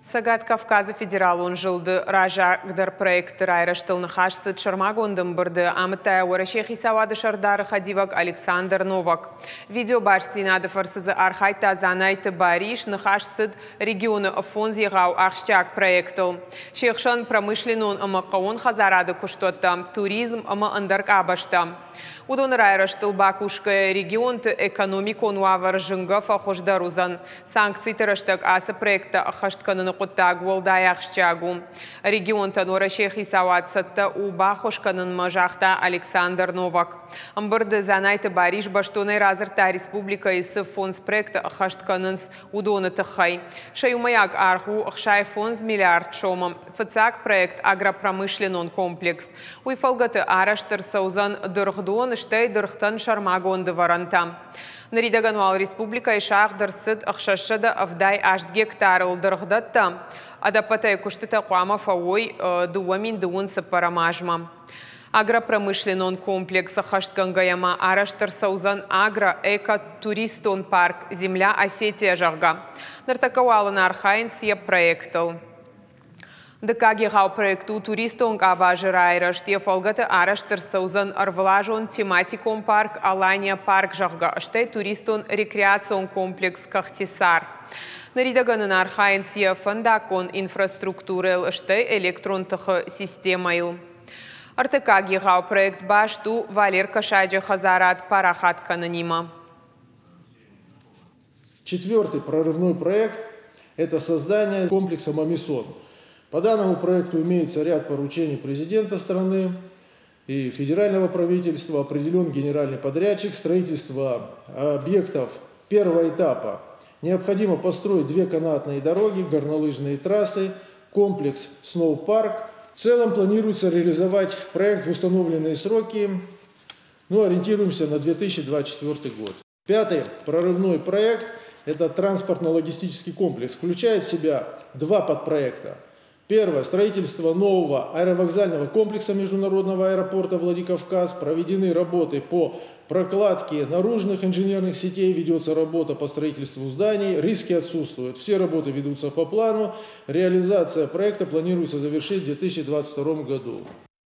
Цӕгат Кавказы федералон зылды раззагдӕр проектты райрӕзтыл ныхас цыд сӕрмагонд ӕмбырды. Амыдта йӕ Уӕрӕсейы хицауады сӕрдары хӕдивӕг Александр Новак. Видеобастдзинады фӕрцы дзы архайдта Дзанайты Барис. Ныхас цыд регионы фондз егъау ахсджиаг проектыл. Се хсӕн промышленнон ӕмӕ хъӕууон хӕдзарады куыстуӕттӕ, туризм ӕмӕ ӕндӕр къабӕзтӕ. Уыдоны райрӕзтыл бакусгӕйӕ регионты экономикон уавӕр зынгӕ фӕхуыздӕр уыдзӕн. Санкциты рӕстӕг ацы проекттӕ ӕххӕст кӕныны хъуыддаг уӕлдай ахсджиаг у. Регионтӕн Уӕрӕсейы хицауад цӕттӕ у баххуыс кӕнынмӕ, загъта Александр Новак. Ӕмбырды Дзанайты Барис бӕстонӕй радзырдта республикӕйы цы фондз проекты ӕххӕст кӕнынц, уыдоны тыххӕй. Сӕ иумӕйаг аргъ у 65 миллиард сомы. Фыццаг проект агропромышленнон комплекс. Уый фӕлгӕты арӕзт ӕрцӕудзӕн дыргъдон, стӕй дыргътӕн сӕрмагонд ӕвӕрӕнтӕ. Ныридӕгӕн уал республикӕйы сагъд ӕрцыд 678 гектарыл дыргъдӕттӕ. Ӕдӕппӕтӕй куыстытӕ хъуамӕ фӕуой 2024 азмӕ. Агропромышленнон комплекс ӕххӕстгӕнгӕйӕ ма арӕзт ӕрцӕудзӕн агро-эко-туристон парк «Земля Осетия», зӕгъгӕ. Ныртӕккӕ уал ын архайынц йӕ проектыл. Дыккаг егъау проект у туристон къабазы райрӕзт. Йӕ фӕлгӕты арӕзт ӕрцӕудзӕн ӕрвылазон тематикон парк «Алания парк», зӕгъгӕ, стӕй туристон-рекреацион комплекс «Кахтисар». Ныридӕгӕн ын архайынц йӕ фӕндаггон инфраструктурӕйыл, стӕй электрон тыхы системӕйыл. Ӕртыккаг егъау проект баст у валер-кӕсаджы хӕдзарад парахат кӕнынимӕ. Четвертый прорывной проект – это создание комплекса «Мамисон». По данному проекту имеется ряд поручений президента страны и федерального правительства, определен генеральный подрядчик строительства объектов первого этапа. Необходимо построить две канатные дороги, горнолыжные трассы, комплекс «Сноупарк». В целом планируется реализовать проект в установленные сроки, но ориентируемся на 2024 год. Пятый прорывной проект – это транспортно-логистический комплекс. Включает в себя два подпроекта. Первое – строительство нового аэровокзального комплекса международного аэропорта Владикавказ. Проведены работы по прокладке наружных инженерных сетей, ведется работа по строительству зданий, риски отсутствуют. Все работы ведутся по плану. Реализация проекта планируется завершить в 2022 году.